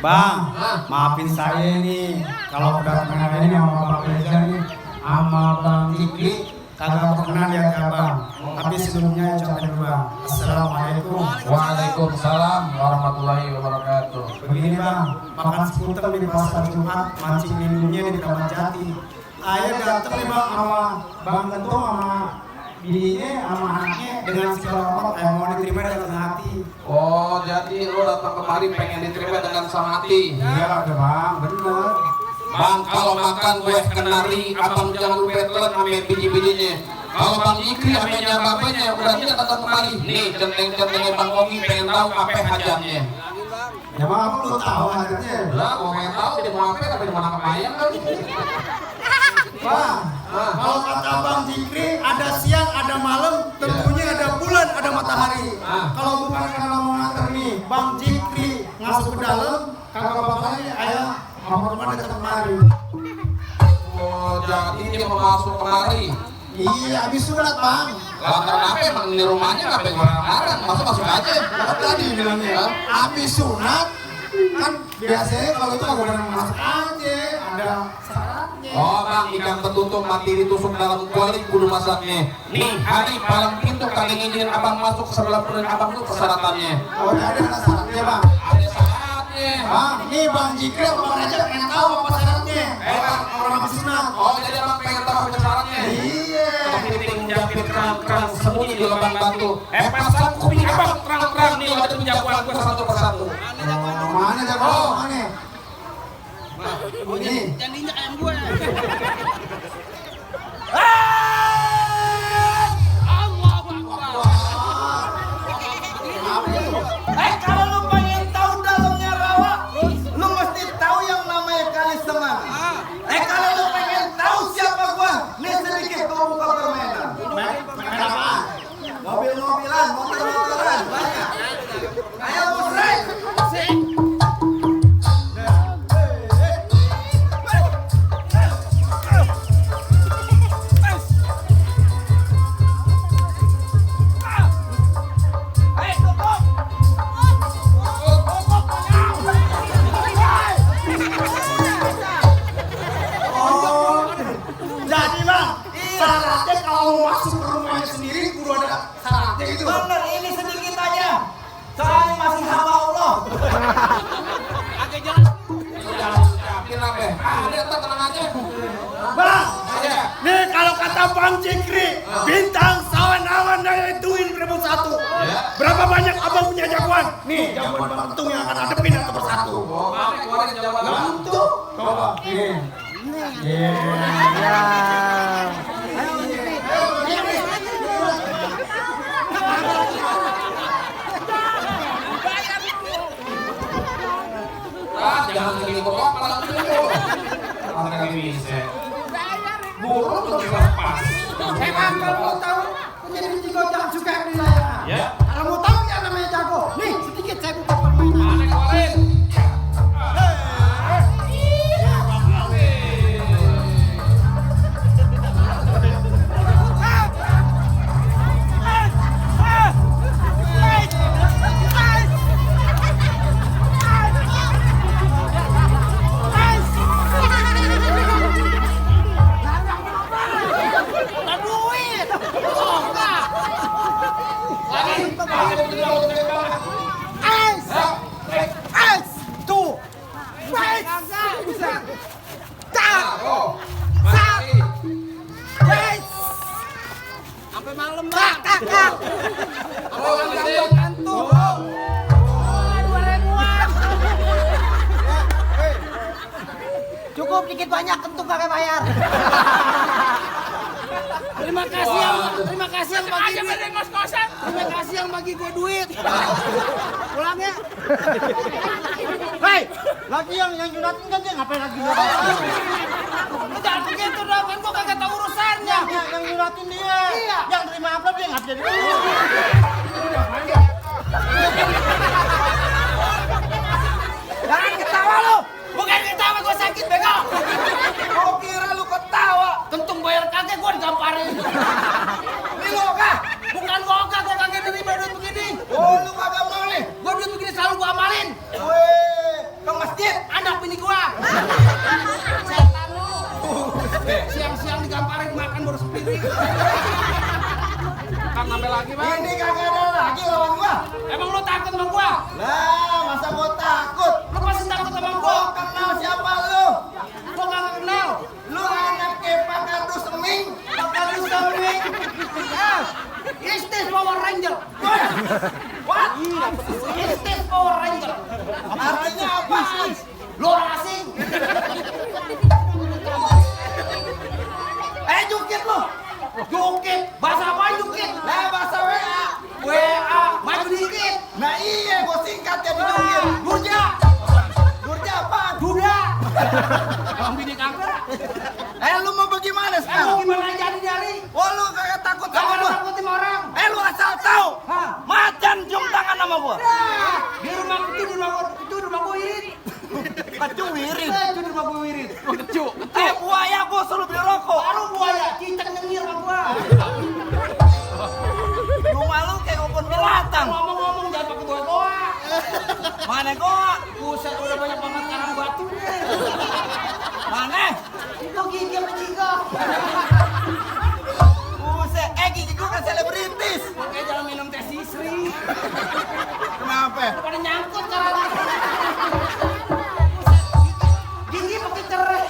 Bang, maafin saya nih kalau udah kenal ini sama Bapak Reza nih sama Bang Dikri kagak pernah lihat abang. Tapi sebelumnya ucapin dulu Bang. Assalamualaikum. Waalaikumsalam warahmatullahi wabarakatuh. Begini Bang, makan skuter di pasar Jumat, mancing minumnya di Taman Jati. Ayah datang nih Bang sama Bang Kentung sama bininya sama anaknya dengan segala hormat yang mau diterima dengan senang hati. Oh, jadi lo datang kemari pengen diterima dengan senang hati? Iya ada Bang, bener. Bang, kalau makan kue kenari, abang jangan lupa telan sama biji-bijinya. Kalau Bang Dikri sama bapaknya udah tidak datang kemari. Nih, centeng-centengnya Bang Ogi pengen tahu apa hajatnya. Ya Bang, aku belum tahu hajatnya. Lah, gua pengen tahu dia mau apa tapi mau nangkap ayam kan? Bang, kalau kata Bang Dikri ada siang, ada malam, tentunya ada bulan, ada matahari. Kalau bukan karena mau nganter nih, Bang Dikri masuk ke dalam, kakak bapaknya ayah Muhammad datang kemari. Oh, jadi dia mau masuk kemari. Iya, habis sunat Bang. Lantaran apa emang ini rumahnya ngapain orang-orang? Masuk aja. Kan tadi bilangnya, habis sunat kan biasanya kalau itu agak orang masuk aja, ada syaratnya. Oh Bang, ikan tertutup mati ditusuk dalam kuali kudu masaknya. Nih, hari palang pintu kali ngizinin abang masuk ke sebelah perut abang itu persyaratannya. Oh, ada syaratnya Bang. Ada syaratnya. Bang, nih Bang Dikri Bang Raja pengen tahu apa syaratnya. Bang, orang habis sunat. Oh, jadi abang pengen tahu apa syaratnya? Iya. Kepiting jepit kerang-kerang sembunyi di lubang batu. Pasang kuping abang terang-terang nih waktu penjagoan gue satu persatu. Mana jago? Mana? Ini. Jandinya ayam gue. Kalau lu pengen tahu dalamnya rawa, lu mesti tahu yang namanya Kali Semang. Kalau lu pengen tahu siapa gua, nih sedikit gua buka permainan. Main apa? Mobil-mobilan, motor-motoran, banyak. Ayo musrek. Jadi Bang, syaratnya kalau mau masuk ke rumahnya sendiri kudu ada syaratnya gitu. Bener, ini sedikit aja. Soalnya masih hamba Allah. Yakin apa? Dia tenang aja. Bang, Aja. nih kalau kata Bang Dikri, bintang sawan-awan daya ituin 1001. Berapa banyak abang punya jagoan? Nih, jagoan Bang Tung yang akan hadepin satu persatu. Oh, mana keluarin jawaban. Bantu. Coba. Nih. Jangan lagi kok malah dulu. Mana kali bisa. Burung tuh lepas. Emang kalau mau tahu, menjadi jago jangan suka di layar. Ya. Kalau mau tahu yang namanya jago, nih sedikit saya buka permainan. Mana keluarin. Sampai malam, Bang. Cukup dikit banyak kentung kakek bayar. Terima kasih yang bagi duit. Terima kasih yang bagi gue duit. Pulang ya. Hei, lagi yang nyunatin kan dia ngapain lagi nyunatin? Jangan begitu dong, kan gue kagak tahu urusannya. Yang nyunatin dia. Iya. Yang terima amplop dia nggak jadi. Jangan ketawa lu. Bukan ketawa, gue sakit bego. Kau kira lu ketawa? Kentung bayar kagak, gue digamparin. Ini lo kah? Bukan gue kagak nerima duit begini. Oh, lu kagak mau nih? Gue duit begini selalu gue amalin. Weh, ke masjid Kang nambah lagi bang. Ini kagak ada lagi lawan gua. Emang lu takut sama gua? Lah, masa gua takut? Lu pasti takut sama Gua gua. kenal siapa lu? Gua nggak kenal. Lu anak Pak Kardus Seming. Pak Kardus Seming. Is this Power Ranger? What? Is this Power Ranger? Artinya apa? Lu orang asing. Jukit lu. Jukit. Bahasa apa jukit? Lah, bahasa WA. WA. Maju dikit. Nah iya, gua singkat jadi jukit. Durja. Durja apaan? Duda. Kamu bini kagak? Lu mau bagaimana Mau sekarang? gimana jadi dari? Oh, lu kagak takut sama Kagak gua? takutin orang. Lu asal tahu. Hah? Macan cium tangan sama gua. Nah, di rumah itu di rumah gua Wirid. Kecu wirid. Itu di rumah gua Wirid. Kecu. Buaya gua suruh beli rokok. Baru buaya, cicak nyengir sama gua. Rumah lu kayak kebun binatang. Ngomong-ngomong jangan pakai goa-goa. Mana gua? Buset udah banyak banget karang batu nih. Mana? Itu gigi apa jingga? Buset, gigi gua kan selebritis. Makanya jangan minum teh sisri. Kenapa? Pada nyangkut karang. Gigi pakai cerai.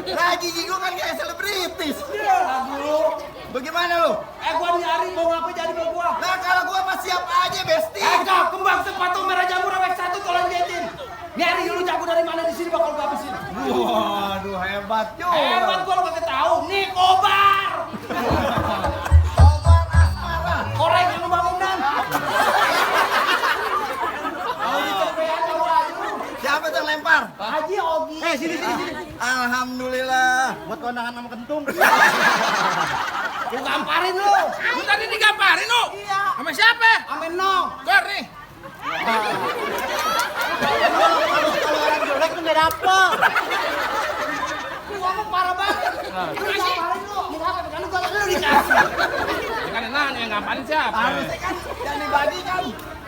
Lah gigi gua kan kayak selebritis. Nah, dulu. Bagaimana lu? Gua nyari mau ngapa jadi mau gua. Nah kalau gua mah siap aja, Besti. Kau kembang sepatu merah jamur awet 1 tolong jetin. Nyari lu jago dari mana di sini bakal gua habisin. Waduh, hebat juga. Hebat gua lu kagak tahu. Nih kobar. Obat asmara. Korek yang lu bangunan. Mau dicopean tahu aja lu. Siapa tuh yang lempar? Haji Ogi. Sini. Alhamdulillah. Buat kondangan sama kentung. Lu gamparin lu. Lu tadi digamparin lu? Iya. Sama siapa? Amin no. Gor nih. Kalau orang jelek tuh nggak dapet. Lu ngomong parah banget. Lu gamparin lu. Ini apa? Kan lu dikasih. Kan nanya yang gamparin siapa? Harusnya kan yang dibagikan.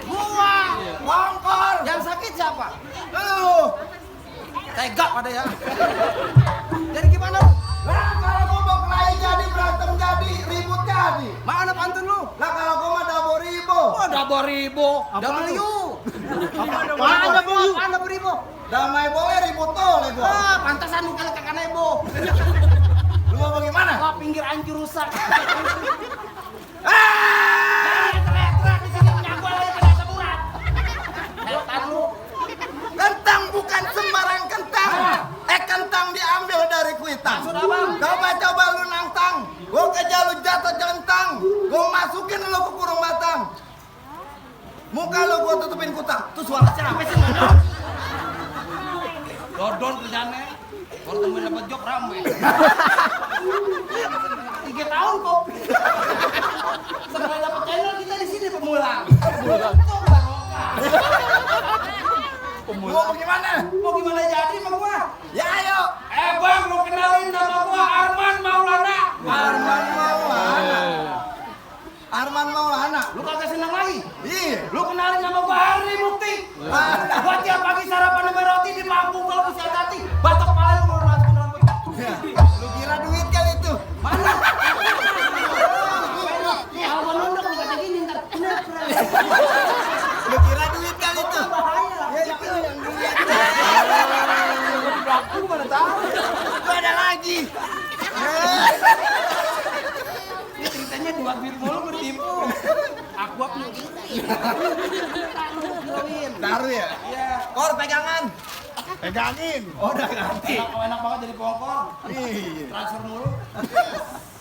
Gua. Bongkor. Yang sakit siapa? Lu. Tega pada ya. Jadi gimana lu? Lah kalau gua mau kelahi jadi, berantem jadi, ribut jadi. Mana pantun lu? Lah kalau gua mah dabo ribu. Oh, double ribu. Double you. Mana bu? Mana beribu? Damai boleh, ribut boleh gua. Ah, pantasan lu kalau kakak nebo. Lu mau bagaimana? Wah, pinggir hancur rusak. Ah! Jangan teriak-teriak di sini punya gua lagi kena semurat. Setan lu. Kentang bukan sembarang kentang. Kentang diambil dari kuitang. Maksud abang? Coba lu nantang. Gua kejar lu jatuh centang. Gua masukin lu ke kurung batang. Muka lu gua tutupin kutang. Tuh suara siapa sih? Dodon kerjanya. Kalau temen dapat job rame. 3 tahun kopi. Setelah dapat channel kita di sini pemula. Kok barokah. Lu mau gimana? Mau gimana jadi sama gua? Ya ayo. Bang, lu kenalin nama gua Arman Maulana. Arman Maulana. Arman Maulana. Lu kagak senang lagi? Iya. Lu kenalin nama gua Hari Mukti. Gua tiap pagi sarapan sama roti di Lampung kalau bisa hati. Batok pala lu mau rambut rambut. Lu kira duit kali itu? Mana? Kalau gua nunduk lu kata gini ntar. Lu kira duit kali itu? Bahaya. Ya itu yang duit. Aku mana tahu. Lu ada lagi. Ini ceritanya dua duit mulu bertipu. Aku nih. Taruh ya? Iya. Kor pegangan. Pegangin. Oh udah ganti. Enak banget jadi pokok. Iya. Transfer mulu.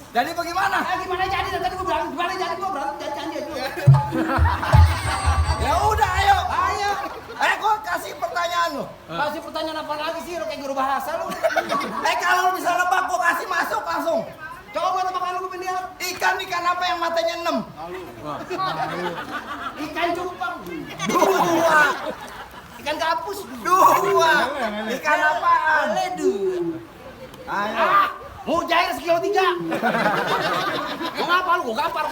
Jadi bagaimana? Gimana jadi? Tadi gua bilang gimana jadi gua berantem janji aja. Ya udah ayo. Ayo. Gua kasih pertanyaan lu. Kasih pertanyaan apa lagi sih? Lu kayak guru bahasa lu. Kalau lu bisa nebak gua kasih masuk langsung. Coba tebakan lu pindah. Ikan apa yang matanya 6? Ikan cupang. 2. Ikan gabus. 2. Ikan apaan? Ledu. Ayo. Mujair sekilo 3. Mau ngapa lu? Gua gampar.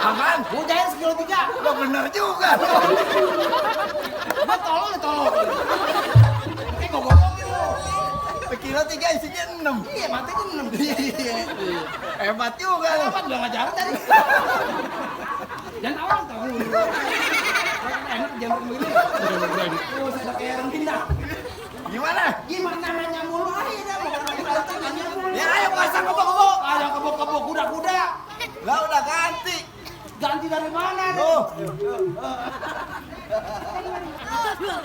Apaan? Mujair sekilo 3. Lo bener juga. Gua tolong. Kayak gua goblok lu. Sekilo 3 isinya 6. Iya, mati ku 6. Iya. Hebat juga lu. Dapat udah ngajarin tadi. Dan orang tahu. Enak jangan begini. Oh, saya kayak orang pindah. Gimana? Gimana nanya mulu? Ayo dah mau nanya mulu. Ya ayo pasang kebo-kebo. Ayo kebo-kebo kuda-kuda. Lah udah ganti. Ganti dari mana? Tuh.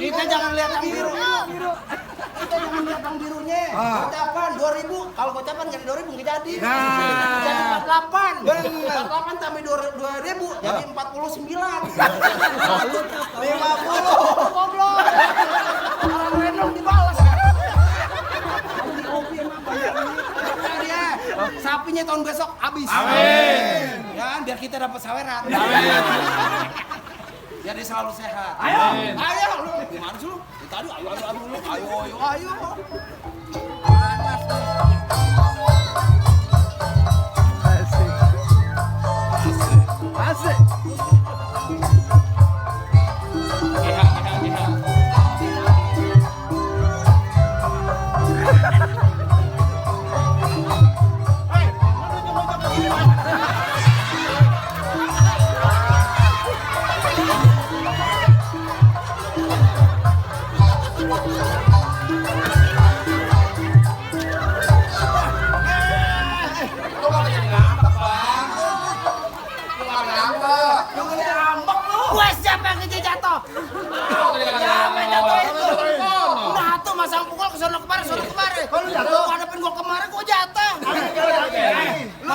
Kita jangan lihat yang biru. Kita jangan lihat yang birunya. Gocapan 2000. Kalau gocapan jadi 2000 nggak jadi. Nah. Jadi 48. Bener. 48 tambah 2000 jadi 49. 50. Goblok. Orang random dibalas. Di OP emang banyak duit. Dia sapinya tahun besok habis. Amin. Ya, biar kita dapat saweran. Amin. Jadi selalu sehat. Ayo. Ayo lu. Gimana sih lu? Tadi ayo. Panas nih. Asik. Lu malah jadi ngambek, Bang. Lu malah ngambek. Jangan ngambek lu. Gue siapa yang kecil jatuh? Lu jadi Siapa yang jatuh itu? ngambek. Udah tuh masang pukul ke sono kemari. Kalau jatuh? Lu hadapin gua kemarin gua jatuh. Lu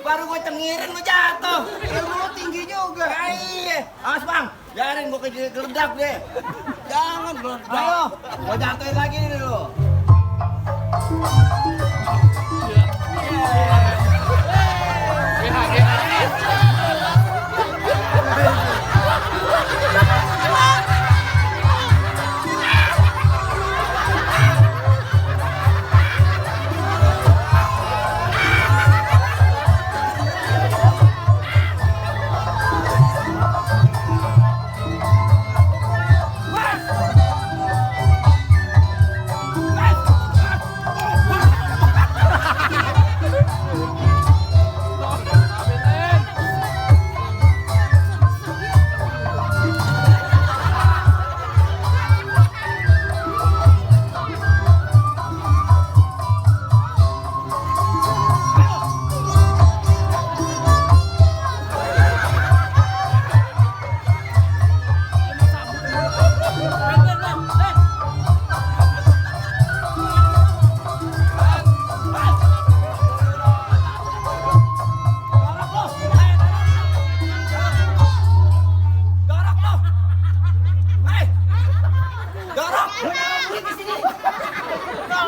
baru gue cengirin lu jatuh. Ilmu lu tinggi juga. Iya. Awas bang, biarin gue geledak deh. Jangan bro. Ayo, gue jatuhin lagi nih lu.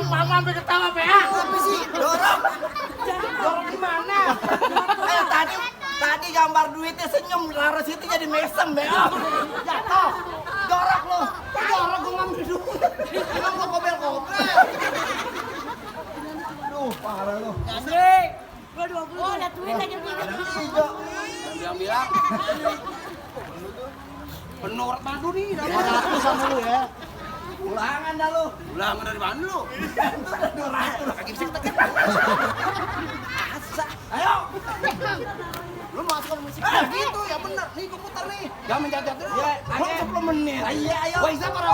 Mama sampai ketawa PA. Apa sih? Dorong. Dorong di mana? Tadi gambar duitnya senyum, laras itu jadi mesem ya. Jatuh. Dorong lu. Dorong gua ngambil dulu. Emang gua kobel-kobel. Aduh, parah lu. Andre. Gua 20. Oh, lihat duit aja Ada hijau. bilang. Penuh madu nih. 200 sama lu ya. Ulangan dah lu. Ulangan dari mana lu? Itu udah 200. Kaki bisa tekan. Asa. Ayo. Lu masuk ke musik gitu ya bener. Nih gua putar nih. Jangan menjajak dulu. Ya, Gua 10 menit. Iya, ayo. Wah, Isa para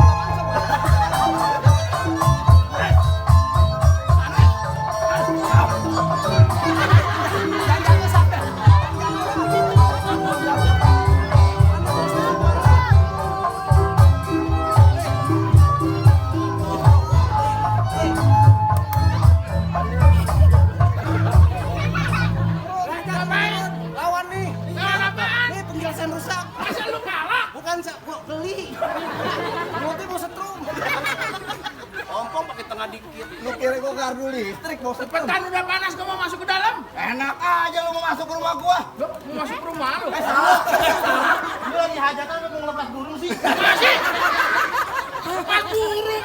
lawan nih. Lawan apaan? Nih penjelasan rusak. Masa lu kalah? Bukan gua beli. Mulutnya mau setrum. Ompong pakai tengah dikit. Lu kira gua gardu listrik mau setrum. Petan udah panas, gua mau masuk ke dalam. Enak aja lu mau masuk ke rumah gua. Lu mau masuk ke rumah lu? Salah. Lu lagi hajatan lu mau ngelepas burung sih. Masih. Lepas burung.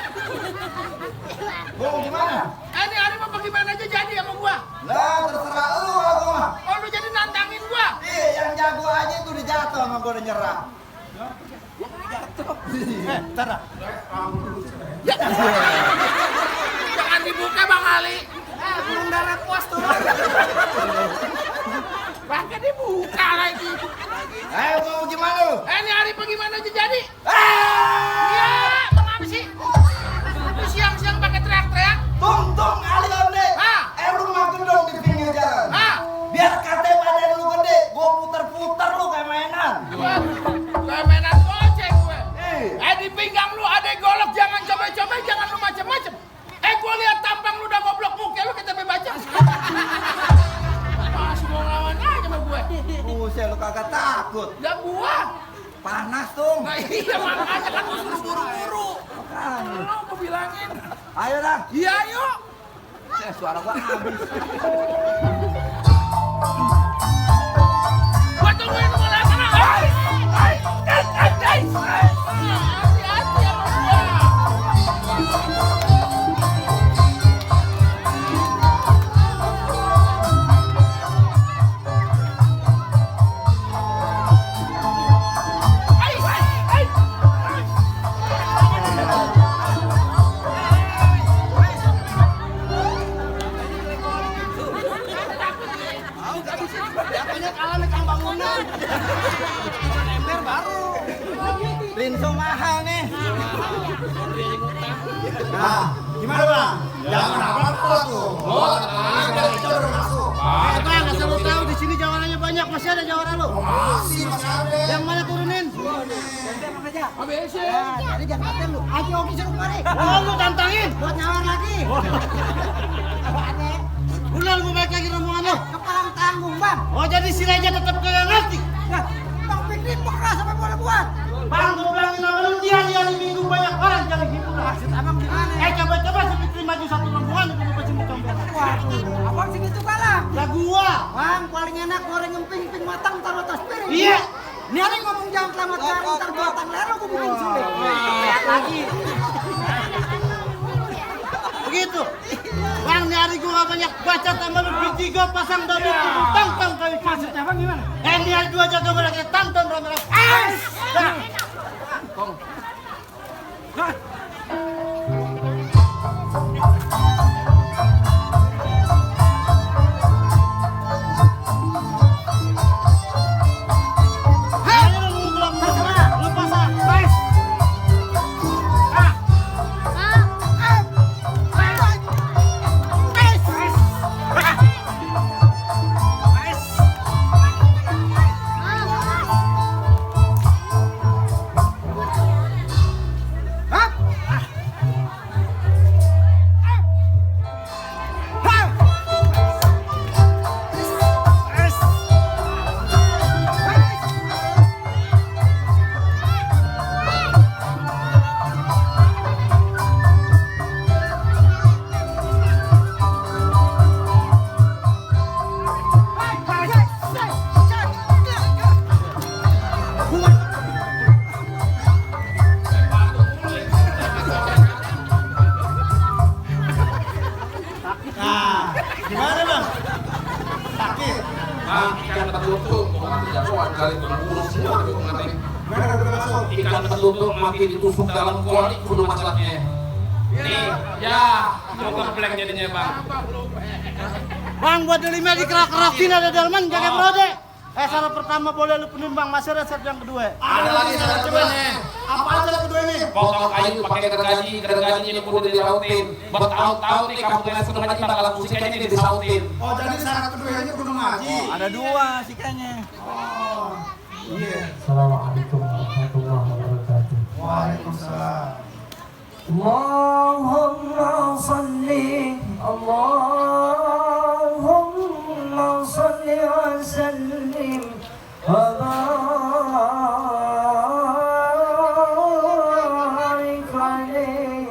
Burung gimana? Ini hari mau bagaimana aja jadi sama gua. Nah, terserah lu aku mah. Oh, lu jadi nantangin gua. Iya, yang jago aja itu udah jatuh sama gua udah nyerah. Jangan dibuka Bang Ali. Burung darah puas tuh. Bahkan dibuka lagi. Ayo mau gimana lu? Ini hari bagaimana aja jadi? Ah! Ya, mengapa sih? Lu siang-siang pakai teriak-teriak? Tung ali onde. Ah. Rumah gendong di pinggir jalan. Ah. Biar katanya badan lu gede, gua puter-puter lu kayak mainan. Kayak mainan goceng gue. Eh. Di pinggang lu ada golok, jangan coba-coba, jangan lu macem-macem. Gue lihat tampang lu udah goblok muka lu kita baca. Masih mau lawan aja sama gue. Buset lu kagak takut. Gak gua. Panas tuh. Nah iya makanya kan lu suruh buru-buru. Makanya. Lu mau bilangin. Ayo dah. Iya ayo. Suara gua habis. Gua tungguin lu mulai sana. Hati-hati sama gua. Apanya kalah nih Kang bangunan. Ember baru. Linso mahal nih. Nah, gimana bang? Jangan apa-apa tuh. Oh, tenang. Kita udah masuk. Bang, asal lu tahu di sini jawarannya banyak. Masih ada jawaran lu. Masih ada. Yang mana turunin? ABC. Jadi jangan katen lu. Aki Oki suruh kemari. Oh, lu tantangin. Buat nyawar lagi. Udah lu balik lagi rombongan lu. Kepala tanggung, Bang. Oh, jadi si Reja tetap kagak ngerti. Nah, Bang Fikri peka sampai boleh buat. Bang, gue bilangin sama lu dia di minggu banyak orang jangan gitu lah. Maksud abang gimana? Coba-coba si Fikri maju satu rombongan itu mau pasti mau combel. Waduh, abang sih gitu kalah. Lah gua. Bang, paling enak goreng emping-emping matang taruh atas piring. Iya. Ini hari ngomong jangan selamat hari, ntar batang lero gue bikin sulit. Lihat lagi. Begitu. Bang, ini hari gue gak banyak baca tambah lu biji gue pasang dadu tang-tang kali. Maksudnya bang gimana? Ini hari gue jaga berarti tang-tang rame-rame. Dah. Gimana bang? Sakit? Ikan tertutup, mati jatuhan kali burung semua tapi mati. Gimana udah masuk? Ikan tertutup mati ditusuk dalam kuali kudu masalahnya. Nih, ya, komplek jadinya bang. Bang, buat delima dikerak-kerakin ada dalman jaga brode. Syarat pertama boleh lu penuhin bang, masih ada syarat yang kedua. Ada lagi syarat keduanya. Apa syarat kedua ini? Potong kayu pakai gergaji ini kudu dirautin. Bertahun-tahun nih kamu tulis kudu ngaji bakalan musiknya ini disautin. Oh jadi syarat keduanya kudu ngaji. Ada dua sikanya. Oh iya. Assalamualaikum warahmatullahi wabarakatuh. Waalaikumsalam. Allahumma salli Allahumma salli wa sallim wa barik alaihi.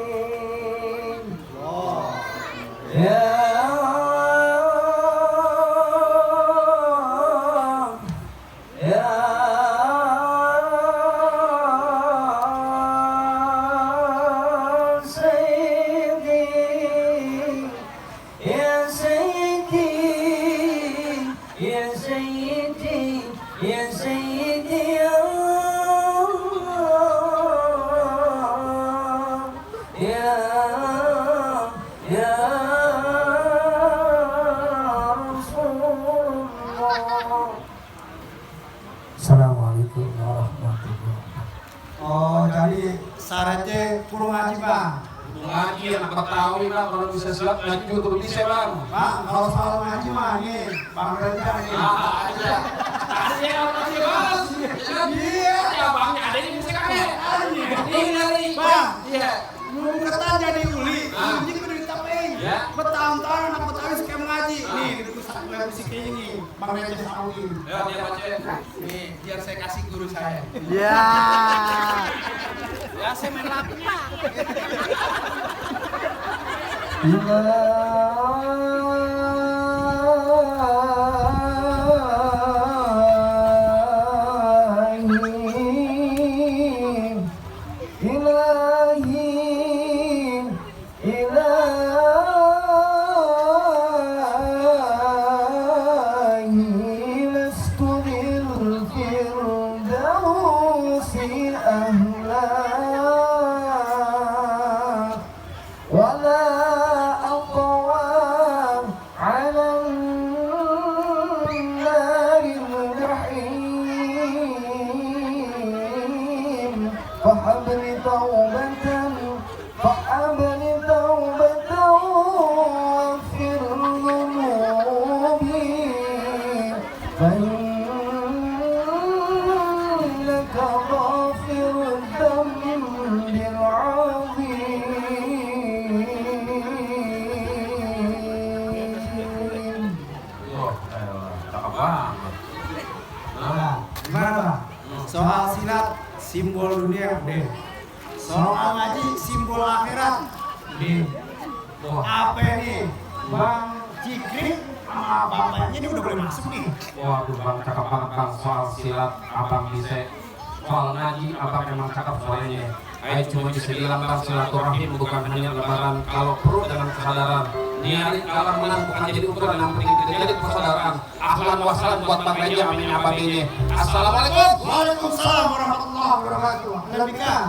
Ya Sarece kurang ngaji bang. Ngaji anak Betawi bang, kalau bisa silat ngaji juga kudu bisa bang. Bang, kalau soal ngaji mah nih, Bang Reza nih. Aja. Ada yang masih bos. Iya. Ya bang, ada yang bisa kakek. Ini Bang, iya. belum ketan jadi uli. Ini kudu ditapein. Ya. Bertahun-tahun anak Betawi suka ngaji. Nih, di pusat musik ini, Bang Reza Saudi. Ya, dia baca. Nih, biar saya kasih guru saya. Ya. Ya, saya main lagu pak. ولا أطوى على النار الجحيم فهب لي توبة واغفر ذنوبي فإنك غافر الذنب العظيم. Gimana bang? Soal silat simbol dunia D. Soal ngaji simbol akhirat D. Apa nih? Bang Cikri sama bapaknya ini udah boleh masuk nih. Waduh bang, cakep banget bang soal silat abang bisa. Soal ngaji abang memang cakep soalnya. Ayo cuma bisa bilang bang silaturahim bukan hanya lebaran, kalau perlu dengan kesadaran. Niari kalam menang bukan jadi ukuran yang penting kita jadi persaudaraan. Ahlan wassalam buat bang Reja amin abang ini. Assalamualaikum. Waalaikumsalam warahmatullahi wabarakatuh. Nabi kan?